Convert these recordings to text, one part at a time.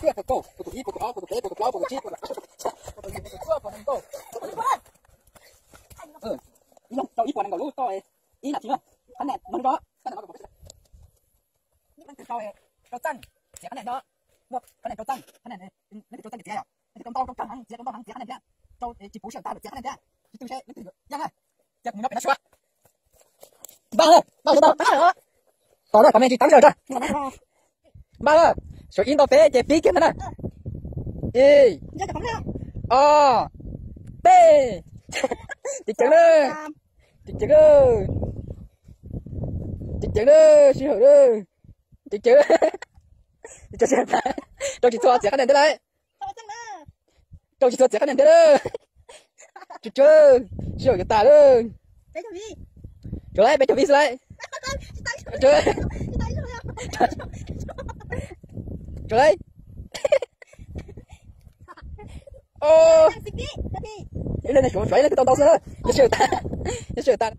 Ib puas kaum, puas kaum ib, puas kaum ob, puas kaum peb, puas kaum plaub, puas kaum tsib, puas kaum rau, puas kaum rau ib puas nees nkaum lub toj, ib nam txiv na, thab nees no, thab nees no, rau txaj, txiav thab nees no, muaj thab nees rau txaj, thab nees, leej twg rau txaj txiav yom, leej twg rau ntau rau tsawg heev txiav rau ntau heev txiav thab nees thiab, rau tsis puv sij hawm tag lawm txiav thab nees thiab, tsis tu seb leej twg yuav yeej na, ces kuv mus nyob pem no suav. Npaj, npaj, npaj, tos na, comment tsis tau sawv tso. Npaj, suav ib nto peb ces pib kiag ntag na. Ib, ob, peb. Ceev ceev na, ceev ceev na, ceev ceev na, sij hawm na, ceev ceev, rau tsis txhua txiav qab nees thiab lauj, rau tsis txhua txiav qab nees thiab lauj. Tsw tsw, sij hawm yuav tas lawm. Tsawg lauj, peb caug vib xwb lauj. Tsawg lauj. Ib leeg nej suav suav ib leeg twb tau ntau xwb, yog sij hawm tas, yog sij hawm tas,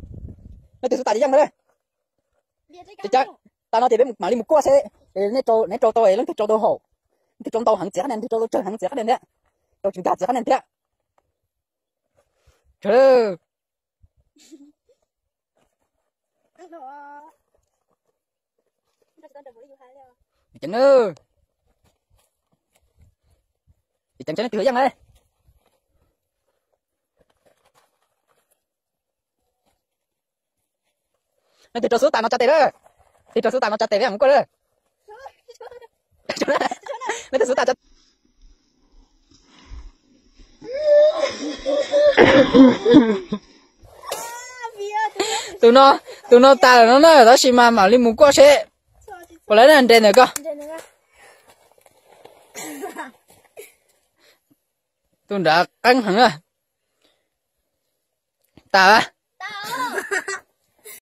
leej twg xub tas ces yeej ntag. Ces cas tas no ces peb mam li mus kuaj seb, nej rau, nej rau tau leej twg rau tau haum, leej twg rau ntau heev txiav qab nees, leej twg rau tau tsawg heev txiav qab nees thiab, rau tsis nkag txiav qab nees thiab. Tsawg lauj. Ceev na, ceev seb leej twg yeej na. Leej twg rau xub tas no tsa tes lawm, leej twg rau xub tas no tsa tes peb mam mus kuaj lawm. Leej twg xub tas tsa Tus no, tus no tas lawm no na, tab sis mas mam li mus kuaj seb puas lawv na, nres ntawm ko. Tus nrad qeeb heev na. Tas.